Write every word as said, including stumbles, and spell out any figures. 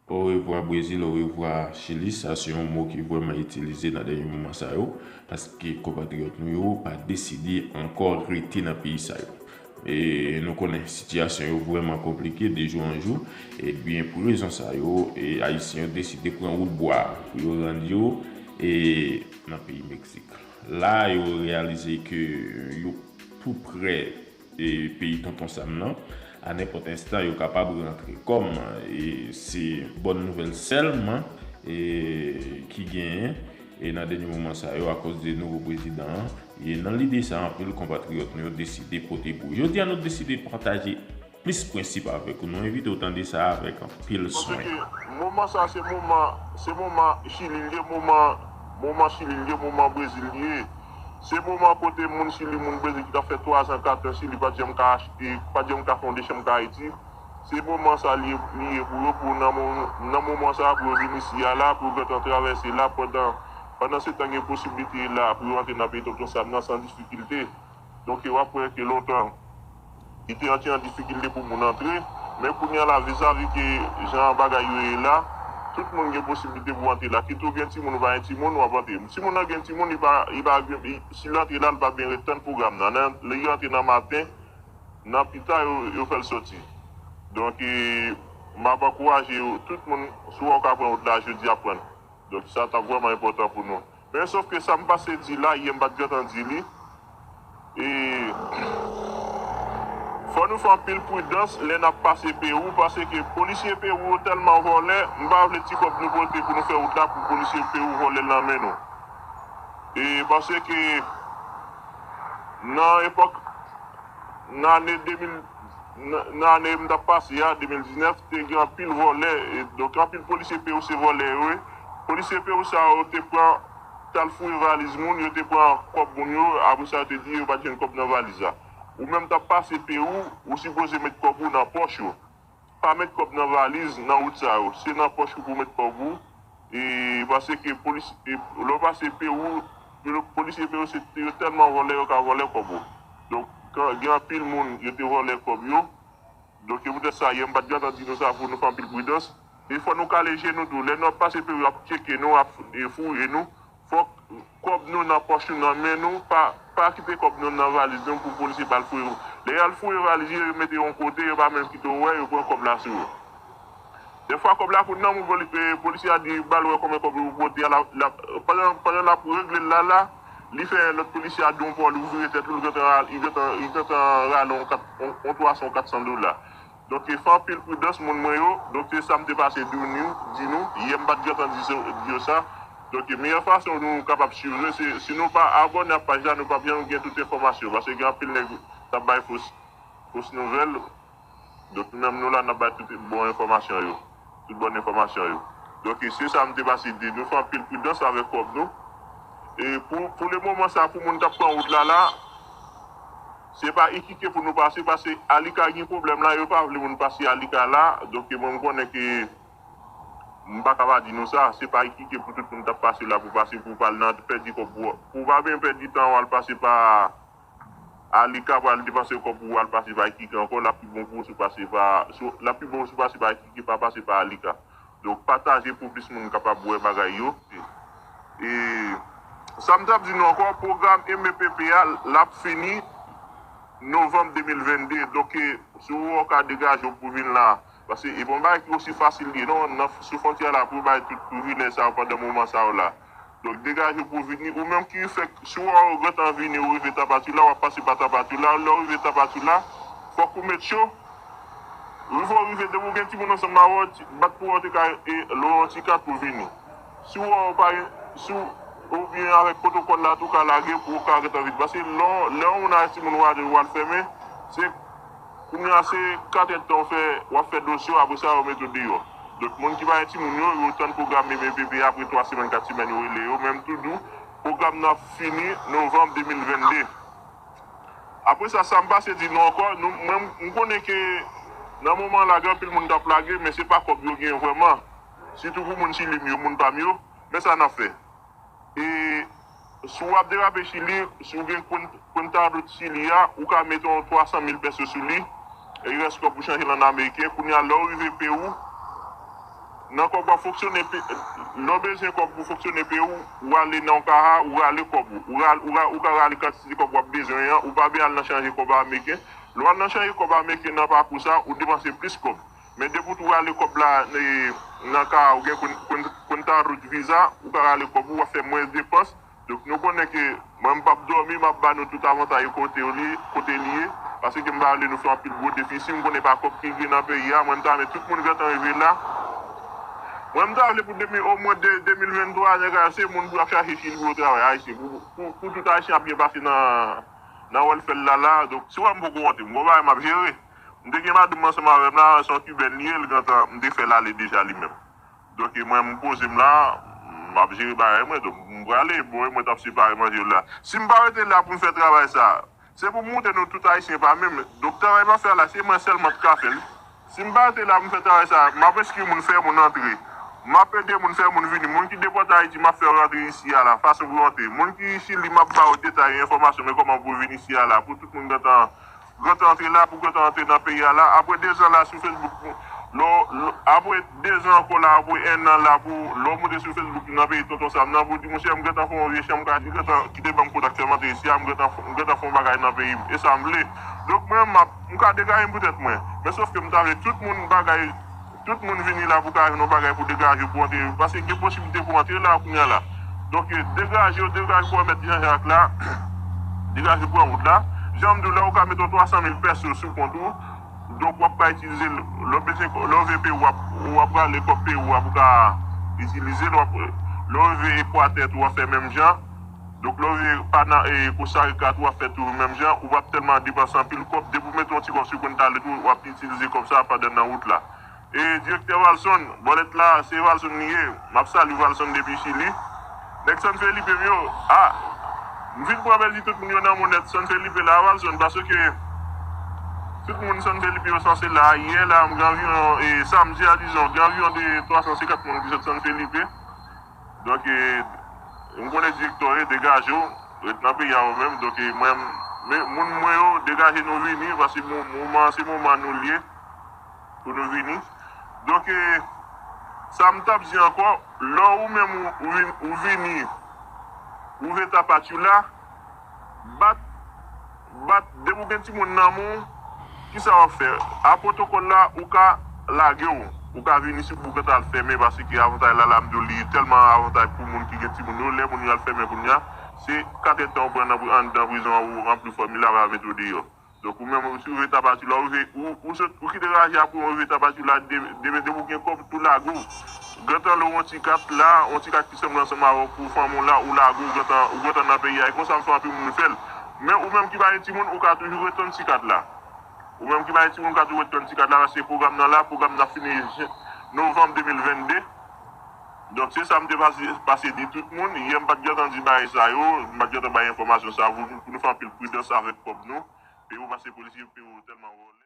Orevwa Brezil, orevwa Chili, sa se yon mo ki vrèman itilize nan dènye moman sa yo, paske konpatriyòt nou yo pa deside ankò rete nan peyi sa yo. E nou konnen sitiyasyon yo vrèman konplike de jou an jou, ebyen pou rezon sa yo, e Ayisyen yo deside pran wout bwa pou yo rann yo e nan peyi Meksik. La, yo reyalize ke yo tou prè e peyi Tonton Sam nan, a nenpòt enstan yo kapab rantre. Kòm e se bòn nouvèl sèlman e ki genyen e nan dènye moman sa yo, akoz de nouvo prezidan an, e nan lide sa, anpil konpatriyòt nou yo deside pote bou. Jodi a, nou deside pataje plis prensip avèk ou. Nou envite w tande sa avèk anpil swen. Paske moman sa, se moman, se moman Chili l ye, moman, moman Chili l ye, moman Brezil l ye. Se moman kote moun Chili, moun Brezil ki t ap fè twazan, katran Chili pa t janm ka achte, pa t janm ka fè yon dechanm ka Ayiti. Se moman sa li ye, li ye pou yo, pou nan mo-, nan moman sa, pou yo vin isi a la, pou yo gentan travèse la, pandan, pandan se tan gen posiblite la, pou yo antre nan peyi Tonton Sam nan san difikilte. Donk, w ap wè ke lontan, li te antre an difikilte pou moun antre, men kounye a la, vizavi ke jan bagay yo ye la, tout moun gen posiblite pou antre la. Kit ou gen timoun ou pa gen timoun, w ap antre. Timoun nan gen timoun, li pa, li pa, li, si l antre la, li pa byen ret tann pwogram nan. Nan, lè li antre nan maten, nan pita, yo, yo fè l soti. Donk, e, m ap ankouraje yo, tout moun, si w ka pran wout la, jodi a pran l. Donk, sa t ap vrèman enpòtan pou nou. Men, sòf ke sa m pase di la, yè m pa t gentan di li. E, fò nou fè anpil pridans lè n ap pase Pewou, paske polisye Pewou yo tèlman vòlè, m pa vle ti kòb nou pote pou nou fè wout la pou polisye Pewou vòlè l nan men nou. E, paske nan epòk, nan ane de mil, nan, nan ane m t ap pase a, de mil diznèf, te gen anpil vòlè. E, donk, anpil polisye Pewou se vòlè yo ye. Polisye Pewou sa yo te pran, t al fouye valiz moun, yo te pran kòb moun yo, apre sa, yo te di yo pa t jwenn kòb nan valiz la. Ou menm t ap pase Pewou, ou sipoze met kòb ou nan pòch ou. Pa met kòb nan valiz, nan wout sa yo. Se nan pòch ou pou met kòb ou. E, paske polis, e, lè w pase Pewou, polisye Pewou se yo tèlman vòlè, yo ka vòlè kòb ou. Donk, gen anpil moun, yo te vòlè kòb yo. Donk, se poutèt sa, yè m pa t gentan di nou sa, pou nou fè anpil pridans. E fò nou kale je nou tou. Lè nou ap pase Pewou, y ap tcheke nou, y ap, e, fouye nou. Fòk kòb nou nan pòch nou, nan men nou, pa, pa kite kòb nou nan valiz nou pou polisye pa al fouye. Lè y al fouye valiz yo, yo mete yon kote, yo pa menm kite w wè, yo pran kòb la sou ou. Dèfwa kòb la konn nan men poli-, e, polisye a di ba l wè konbyen kòb ou pote a, la, la, pandan, pandan l ap regle l la, la, li fè lòt polisye a di yon pòl, li vire tèt li, li gentan, li gentan, li gentan rale yon kat, yon, yon twa san, yon kat san dola. Donk, e, fè anpil pridans, moun mwen yo. Donk, se sa m te pase di nou, di nou. Yè m pa t gentan di sa, di yo sa. Donk, e, meyè fason nou kapab swiv nou, se si nou pa abòne ak paj la, nou p ap janm gen tout enfòmasyon. Paske gen anpil nèg k ap bay fos, fos nouvèl. Donk, nou menm nou la, n ap bay tout bon enfòmasyon yo. Tout bon enfòmasyon yo. Donk, e, se sa m te pase di nou, fè anpil pridans avèk kòb nou. E pou, pou le moman sa, pou moun k ap pran wout la, la, se pa Iquique pou nou pase, paske Arica gen pwoblèm la, yo pa vle moun pase Arica la. Donk, mwen, m konnen ke m pa ka pa di nou sa, se pa Iquique pou tout moun k ap pase la, pou pase, pou pa al nan pèdi kòb, pou, pou pa byen pèdi tan, w al pase pa Arica, pou al depanse kòb pou w al pase pa Iquique ankò, l ap pi bon pou w si w pase pa, si w, l ap pi bon si w pase pa Iquique, pa pase pa Arica. Donk, pataje pou plis moun kapab wè bagay yo. E sa m t ap di nou ankò, pwogram M E P P a, l ap fini novanm de mil vennde. Donk, e, si w wè w ka degaje w pou vin la, paske e pa yon bagay ki osi fasil li ye, non, nan, sou fwontyè la, pou bay tout privilèj sa yo pandan moman sa yo la. Donk, degaje w pou vini. Ou menm ki fèk, si w wè w gentan vini, ou rive Tapatula, w ap pase pa Tapatula. Lè w rive Tapatula, fòk ou met cho. Rive w rive, depi w gen timoun ansanm avè w, ti, bat pou w te ka, e, lwe yon ti kat pou vini. Si w wè w pa, si w, oubyen avèk pwotokòl la tou, ka lage pou w ka gentan vini. Paske lè, lè yon moun avèk timoun w al, w al fèmen, se Kounye a se kat èdtan w fè, w ap fè dosye w, apre sa yo mete w deyò. Donk, moun ki pa gen timoun yo, yo tann pwogram M E P P a, apre twa semèn, kat semèn, yo rele yo, men m tou di w, pwogram nan ap fini novanm de mil vennde. Apre sa, sa m pase di nou ankò, nou, mwen, m konnen ke nan moman la, gen anpil moun k ap lage, men se pa kòb yo gen vrèman. Sitou pou moun Chili m yo, moun pa m yo, men sa n ap fè. E si w ap derape Chili, si w gen Cuenta, Cuenta Root Chili a, ou ka mete yon twa san mil peso sou li, e rès kòb ou chanje l an ameriken. Kounye a, lè w rive Pewou, Nan kòb w ap fonksyone, lè w bezwen kòb pou fonksyone peyi w, ou ale nan yon kaha, ou rale kòb ou. Ou, ral, ou, ra, ou ka rale kantite kòb w ap bezwen an, ou pa bezwen al nan chanje kòb ameriken. Lè w al nan chanje kòb ameriken nan pakou sa, ou depanse plis kòb. Men depi w tou rale kòb la nan kaha, ou gen konn, konn, konn ta rout viza, ou ka rale kòb ou, w ap fè mwens depans. Donk, nou konnen ke mwen, m p ap dòmi, m ap ba nou tout avantaj kote li, kote li ye, paske m pa vle nou fè anpil gwo defisi. M konnen pa kòb ki gen nan peyi a, mwen, m ta renmen tout moun gentan rive la. Mwen, m ta vle pou de mil, omwen de, de mil venntwa, nèg a, se moun pou ap chache chili pou yo travay, Ayisyen, pou, pou, pou tout Ayisyen ap byen pase nan, nan wèlfè la, la. Donk, si w wè m poko rantre, m gon bagay m ap jere. M te gen madanm ansanm avè m la, se yon kibèn li ye, l gentan, m te fè l ale deja li menm. Donk, mwen, m poze m la, m ap jere bagay mwen. Donk, m prale, bon, mwen t ap separe manje la. Si m pa rete la pou m fè travay sa, se pou m montre nou tout Ayisyen pa menm. Donk, travay m ap fè la, se mwen sèlman ki ka fè l. Si m pa rete la pou m fè travay sa, m ap enskri moun, fè moun antre. M ap ede moun, fè moun vini. Moun ki depòte Ayiti, m ap fè yo rantre isi a la, fason pou yo antre. Moun ki Chili, m ap ba yo detay, enfòmasyon, men kòman pou yo vin isi a la, pou tout moun gentan Gentan antre la, pou gentan antre nan peyi a la. Apre dezan la sou Facebook, lè w, lè, apre dezan ankò la, apre ennan la, pou lè w monte sou Facebook nan peyi Tonton Sam nan, pou di, monchè, m gentan fè yon vye chanm, ka di, gentan kite ban m kontak fè m antre isi a, m gentan, m gentan fè yon bagay nan peyi m. E sa m vle. Donk, mwen, m ap, m ka degaje m pou tèt mwen. Men sòf ke m ta vle tout moun bagay Tout moun vini la pou ka jwenn yon bagay pou degaje w, pou antre, paske gen posiblite pou antre la kounye a la. Donk, degaje w, degaje w pou remèt Jean Jacques la, degaje w pran wout la. Jan m di w la, ou ka mete yon twa san mil pèso sou kont ou. Donk, w ap ka itilize l, lè w bezwen, lè w vle peyi w, w ap, w ap rale kòb peyi w pou ka itilize l. W ap, lè w rive Ekwatè tou, w ap fè menm jan. Donk, lè w rive Pana, e, Costa Rica tou, w ap fè tou menm jan. Ou p ap tèlman depanse anpil kòb. Depi w mete yon ti kòb sou kont talè tou, w ap itilize kòb sa pandan nan wout la. E, Direktè Valson, bòlèt la, se Valson li ye. M ap salye Valson depi Chili. Nèg San Felipe m yo, a, m fin pran plezi tout moun yo nan monèt San Felipe la, Valson, paske tout moun San Felipe yo sanse la. Yè la, m gen anviwon, e, samdi a, dizon, gen anviwon de twa san senkant moun ki sot San Felipe. Donk, e, m konnen direktè w ye, degaje w, ret nan peyi a ou menm. Donk, e, mwen, men, moun mwen yo, degaje nou vini, paske mo-, moman an, se moman nou l ye. Pou nou vini. Donk, e, sa m t ap di ankò, lè ou menm ou, ou vin, ou vini, ou vle tapatyoula, bat, bat, depi w gen timoun nan men w, kisa w ap fè? A pwotokòl la, ou ka lage w, ou ka vini sou bouk an t al fèmen, paske avantaj la, la m di w, li tèlman avantaj pou moun ki gen timoun yo, lè moun yo al fèmen kounye a, se kat èdtan ou pran nan pri-, anndan prizon an, ou ranpli fòmilè a, va mete w deyò. Donk, ou menm, si w rive tapatyoula, ou rive, ou, ou sot, ou kite raje a pou ou rive tapatyoula, de-, demen, depi w gen kòb, tou lage w. Gentan lè w yon ti kat la, yon ti kat ki sanble ansanm avè w pou fanmi w la, ou lage w, gentan, ou gentan nan peyi a. E konsa m fè anpil moun fè l. Men ou menm ki pa gen timoun, ou ka toujou ret tann ti kat la. Ou menm ki pa gen timoun, ou ka toujou ret tann ti kat la, paske pwogram nan la, pwogram nan fini jen, novanm de mil vennde. Donk, se sa m te pase, pase di tout moun. Yè, m pa t gentan di bagay sa yo, m pa t gentan bay enfòmasyon sa pou, pou nou fè anpil pridans avèk kòb nou. Peyi w pa se polisye, peyi w tèlman vòlè.